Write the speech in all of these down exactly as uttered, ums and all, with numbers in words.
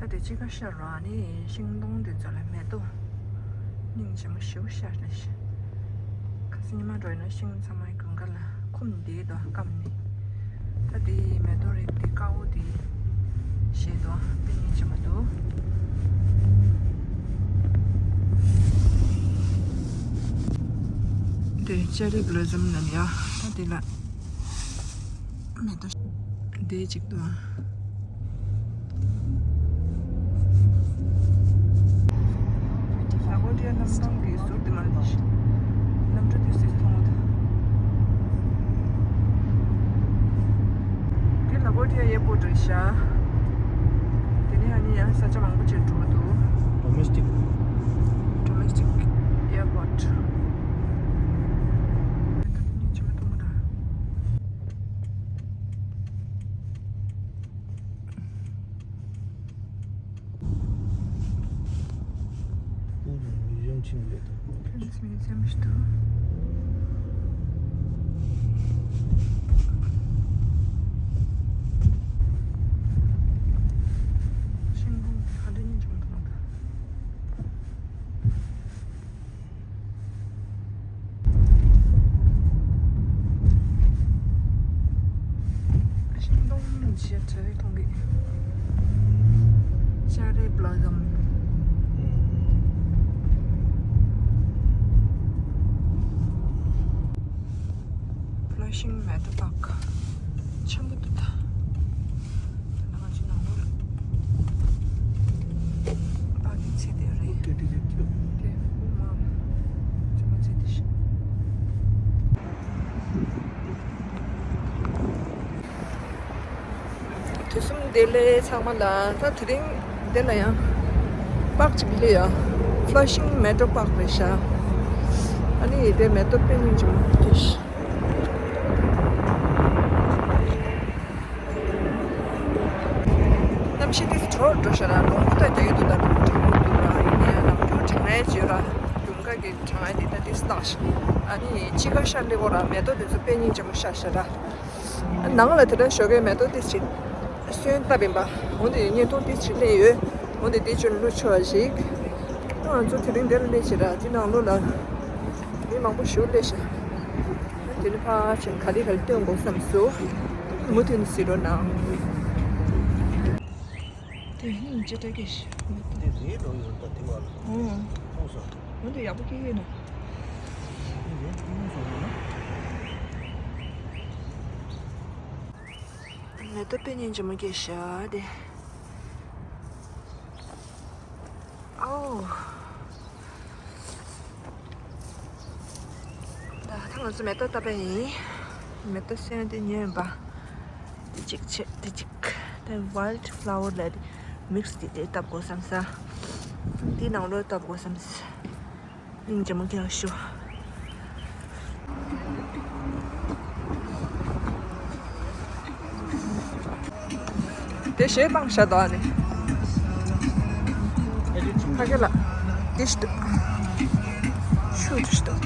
ད་དེ་དཔྱིད་ཀ་ཤར་ར་ནི་ཤིང་སྡོང་དེ་ཚོ་ལ་མེ་ཏོག་སྙིང་རྗེ་མོ་ཞེ་པོ་ཤར་ནས་ཤི། ཁ་སང་ཉི་མ་འགྲོ་ཡིན་ན་ཤིང་ཚང་མ་དགུན་ཁ་ལ་འཁུམས་བསྡད་དོ་སྐམ་ནས། ད་དེ་མེ་ཏོག་རིགས་དེ་དཀར་པོ་དེ་ཞེ་དོ་དཔེ་སྙིང་རྗེ་མོ་འདུག་དེ་ཅེ་རི་བྷ་ལོ་སམ་ལབ་ཡ། ད་དེ་ལ་མེ་ཏོག་དེ་གཅིག་འདུག་ལ་གོ་ཏྲི་ཡ་གནམ་ཐང་གི་ཟུར་དེ་མ་རེད། གནམ་གྲུ་དེ་སུས་མཐོང་གི་འདུག་དེ་ལ་གོ་ཏྲི་ཡ་ཨེར་པོར་ཊི་རེད་ཤག་དེ་ནས་ཨ་ནི་ཡང་ས་ཆ་མང་པོ་ཅིག་འགྲོ་གི་འདུག Domestic. Domestic airport. Museum ཆེན་པོ་རེད་དོ། Museum ཞིག་འདུག་ཤིང་སྡོང་ག་འདྲ་སྙིང་རྗེ་མོ་འདུག་ཤིང་སྡོང་ཞེ་དྲག་མཐོང་གི། ཅེ་རི་བྷ་ལོ་སམ། Flushing Meadow Park ཆེན་པོ་འདུག་ད། ད་ང་ཚོ་ནང་ལོགས་ལ་པར་ཀིང་བྱས་བསྡད་རེད། དེ་དབུ་མ་ཆེན་པོ་བྱས་བསྡད་ཤག་དུས་གསུམ་བདེ་ལེགས་ཚང་མ་ལ། ད་དེ་རིང་འདི་ལ་ཡང་པར་ཅིག་སླེབས་ཡ། Flushing Meadow Park རེད་ཤག་ཨ་ནི་དེ་མེ་ཏོག་དཔེ་སྙིང་རྗེ་མོ་དེ་ཤི། གནམ་གཤིས་དེ་དྲོ་འགྲོ་ཤག་ར། རླུང་བུ་དང་རྒྱག་གི་འདུག་ད་དྲང་པོ་འདུག་ར། ཡིན་ནའི་ནམ་རྒྱུན་གྲང་ངེ་ཅིག་ཡོད་ར། དགུན་ཁ་གི་གྲང་ངེ་དེ་ད་དེ་སྟག་ཤག་ཨ་ནི་དཔྱིད་ཀ་ཤར་སླེབས་གོ་ར། མེ་ཏོག་དེ་ཚོ་དཔེ་སྙིང་རྗེ་མོ་ཤར་ཤག་ར། ནང་ལ་དེ་འདྲ་ཞོགས་ཀའི་མེ་ཏོག་ཏིས་ཅིག་སོན་བཏབ་ཡིན་པ། འོན་ཏེ་བརྙན་ཐུང་ཏིས་ཅིག་སླེབས་ཡོད། འོན་ཏེ་དེ་ཅུང་བླུ་ཆོག་ཞིག་ང་ཚོ་དེ་རིང་འདིར་སླེབས་ཤག་ར། དེ་ནང་ལོགས་ལ་མི་མང་པོ་ཞིག་སླེབས་ཤག་དེ་ནི་ཕར་ཕྱིན་ག་ལེ་ག་ལེ་སྟོན་དགོས་བསམ་སོང་། མུ་མཐུད་ནས་གཟིགས་རོགས་གནང་། དེ་སྙིང་རྗེ་དྲག་གི་ཤི། དེ་རེད་འགྲོ་ཡོད་ད་དེ་བ་ལ། ཨོ། མཐོང་སོང་། འོན་ཏེ་ཡག་པོ་སྐྱེ་གི་ན། མེ་ཏོག་དཔེ་སྙིང་རྗེ་མོ་སྐྱེས་ཤག་དེ། ཨོ། ད་ལྟ་ང་ཚོ་མེ་ཏོག་བཏབ་པ་ཡིན། མེ་ཏོག་སོན་དེ་ཉོས་ཡིན་པ། དེ་གཅིག་བྱས་དེ་གཅིག་དེ་ཝའིལ་ཌི་ཕ་ལ་ཝར་ལབ་དེ་མིག་སི་དེ་དེ་བཏབ་དགོས་བསམ་ས། དེ་ནང་ལོགས་བཏབ་དགོས་བསམ་ས། སྙིང་རྗེ་མོ་སྐྱེ་བ་ཤོག་དེ་གཞས་བཏང་བཞག་འདུག་ཨ་ནི། ཕ་གི་ལ་ཏིས་འདུག་ཆུ་ཏིས་འདུག་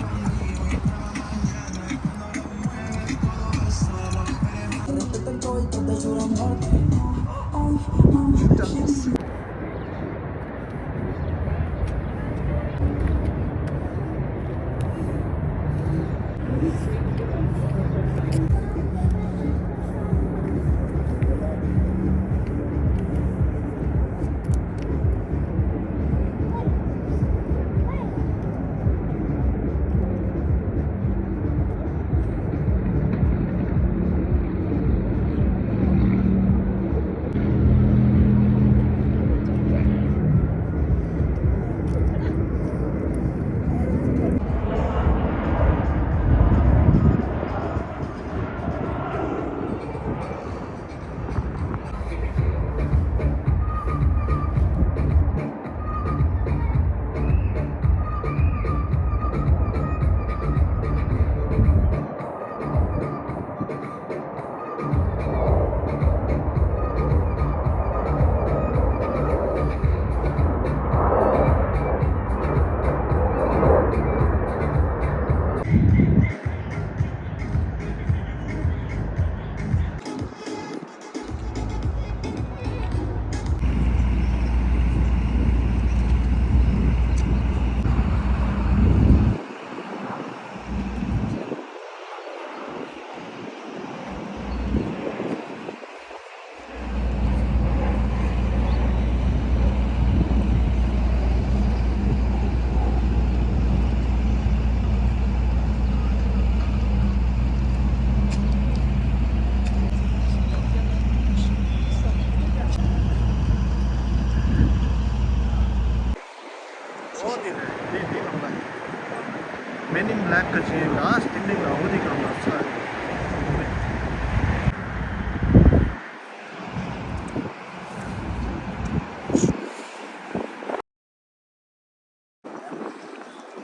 ལེགས་ཀྱི་ཅིག་ག་སྟེང་ནས་ག་འོ་དེ་གང་ལ་ཚ།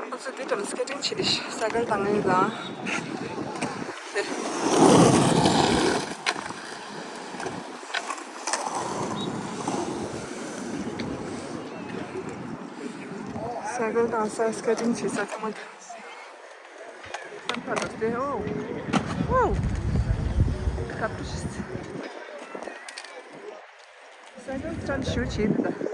ཁོ་ཚོ་འདི་ཙམ་སི་ཀེ་ཊིང་བྱེད་དེ་སའི་ཀལ་བཏང་ཡོད་ལ། དེ། སའི་ཀལ་བཏང་ས་སི་ཀེ་ཊིང་བྱེད་ས་ཐུག་མ་ཐུག་ཕན་ཐོགས་ཏེ། ཨོ། ཨོ། ཁ་པུ་ཤིས། སའི་ཀལ་སི་ཊན་ཊི་ཞུ་བྱེད་འདུག་ད།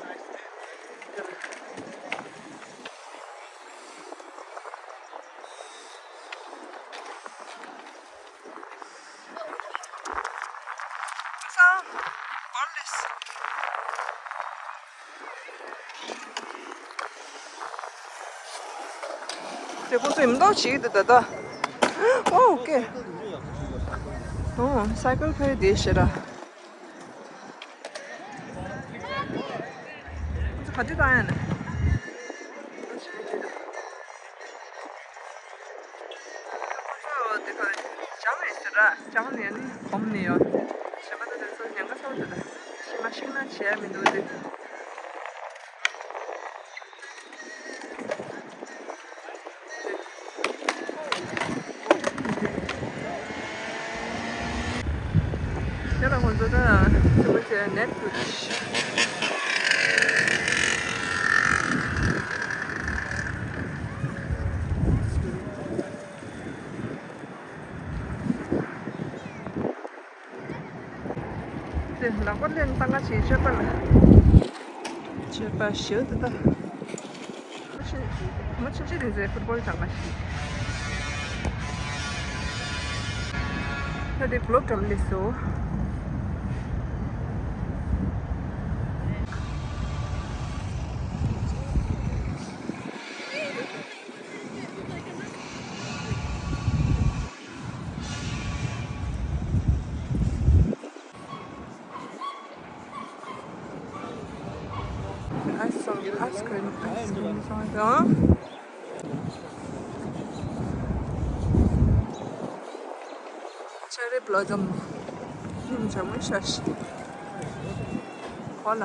དེ་ཁོ་ཚོ་ཡིན་མདོག་བྱེད་ཀྱི་འདུག་ད་ལྟ། ཨོ་ཀེ། ཨོ་སའི་ཀལ་ཕ་ཡི་དེ་ཤེ་ར། ཁོ་ཚོ་ག་དུས་བཏང་ཡ་ན། ཁོ་ཚོ་དེ་ག་ལྗང་ནས་ཟེར་ར། ལྗང་ནས་ནི་གོམ་ནས་ཡོད། གཞན་པ་ད་དེ་ཚོ་ཉེན་ཁ་ཚ་བོ་དེ་ད། ཤི་མ་ཤིག་ན་བྱས་མི་འདུག་དེ། དེ་ལ་ཁོང་ཚོ་ད་ཚོད་པ་བྱས་ནེཊ་ཕུད། དེ་ལག་པ་ལེན་བཏང་ག་བྱེད་སྤྱོད་པ་ལ། སྤྱོད་པ་ཞུ་དེ་ད། མ་ཕྱིན་ཅི་དེ་ཚེ་ཕུཊ་བོལ་གྲགས་པ་ཞིག་ད་དེ་གློབ་གྲམ་ལས་སོ། ཨའི་སི་ཨའི་སི་ཀྲིམ། ཨའི་སི་ཀྲིམ་ཚང་དང་། ཆེ་རི་བྷ་ལོ་ཛམ། སྙིང་རྗེ་མོ་ཤ་ཤི། གོ་ལ།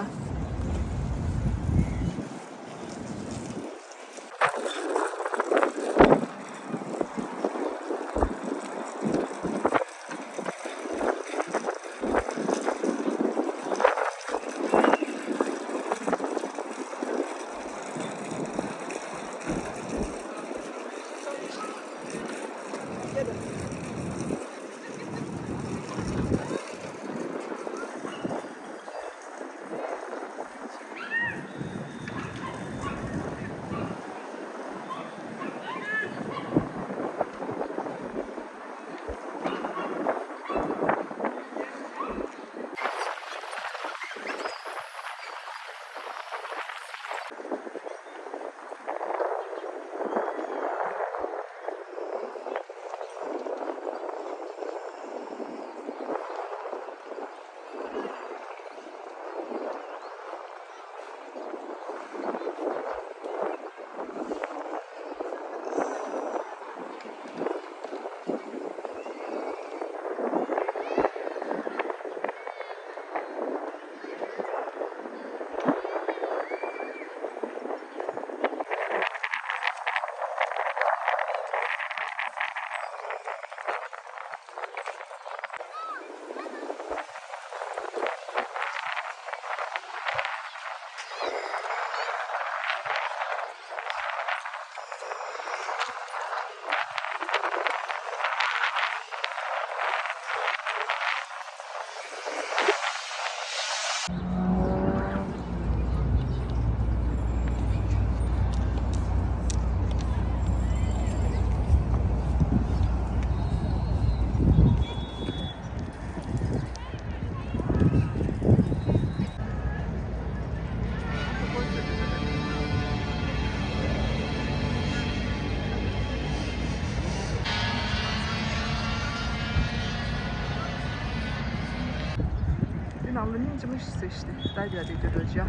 འདི་ནང་ལ་སྙིང་རྗེ་མོ་ཞིག་བཟོས་ཤག་ད་རྒྱ་རིགས་དེ་འགྲོ་བྱ།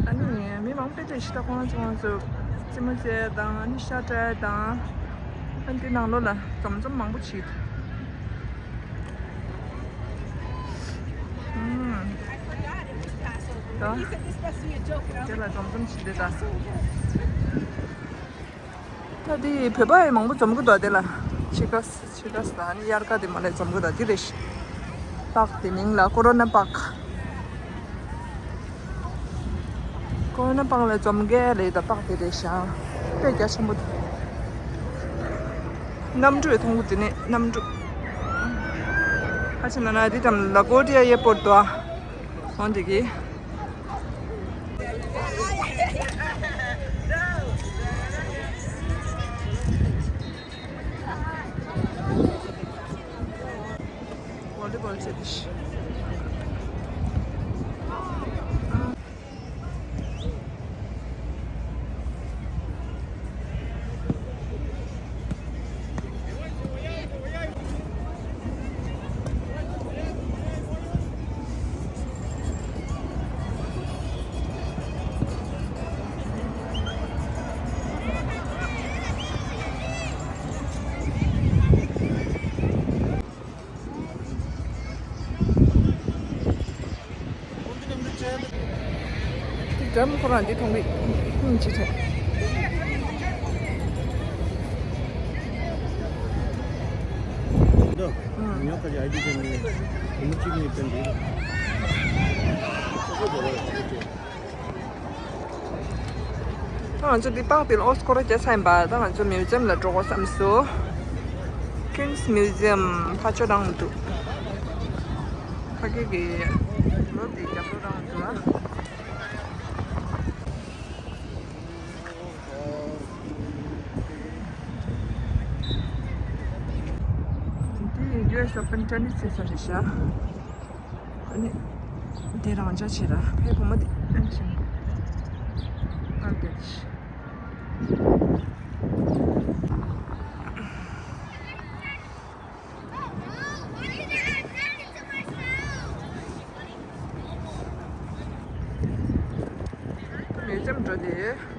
ཨ་ནི་མི་མང་པོ་དེ་ཞིག་ད་ཁོང་ཚོ་ཁོང་ཚོ་རྩེད་མོ་རྩེ་དང་ཨ་ནི་ཤ་བཀྲ་དང་། འདི་ནང་ལོགས་ལ་འཛོམས་འཛོམས་མང་པོ་བྱེད། ཨུམ། ད། དེ་ལ་འཛོམས་འཛོམས་བྱེད་དེ་ད། ད་དེ་བོད་པ་ཡང་མང་པོ་འཛོམས་ཀྱི་འདུག་དེ་ལ། ཕྱི་ཁ་ཕྱི་ཁ་ཟ་ནི་དབྱར་ཁ་དེ་མ་ལས་འཛོམས་ཀྱི་འདུག་དེ་རེད་ཤག་པགས་དེ་མིང་ལ་ཀོ་རོ་ན་པགས། ཀོ་རོ་ན་པགས་ལ་འཛོམས་མཁན་རེད་ད། པགས་དེ་རེད་ཤག་དཔེ་རྒྱ་ཆེན་པོ་འདུག་གནམ་གྲུ་མཐོང་གི་འདུག་དེ་ནས་གནམ་གྲུ། ཧ་ཅང་ན་ན་དེ་ཙམ་ལ་གོ་ཏི་ཡ་ཨེར་པོར་ཊི་འདུག་ཨ། འོན་ཏེ་གི། ཝོ་ལི་བོལ་བྱེད་དེ་ཤི། འདི་འདྲ་མོ་ཁོ་རང་འདི་མཐོང་གི་ཡིན་ཅི་ཐད། འདི་ཉོ་ཁ་ཅིག་ཨའི་ཌི་ཅན་ནི་མི་གཅིག་ནི་བསྟན་འདུག་ད་ང་ཚོ་འདི་པགས་འདི་ལ་ཨོ་སྐོར་རྒྱག་ཚར་ཡིན་པ། ད་ང་ཚོ་མིའུ་ཛི་ཡམ་ལ་འགྲོ་དགོས་བསམ་སོང་། ཀུན་སི་མིའུ་ཛི་ཡམ་ཕར་ཕྱོགས་རང་འདུག་ཕ་གི་གི་ལོ་འདི་རྒྱབ་ལོགས་རང་འདུག་ཨ། འདི་ཡུ་ཨེས་ཨོ་པན་ཊེ་ནིས་རྩེ་ས་རེད་ཤག་ཨ་ནི། དེ་རང་འཇགས་བྱེད་ར། ཕའི་བུ་མོ་དེ་ཨན་ཆིན། ཨར་དེ་ཤི། མིའུ་ཛི་ཡམ་འགྲོ་དེ།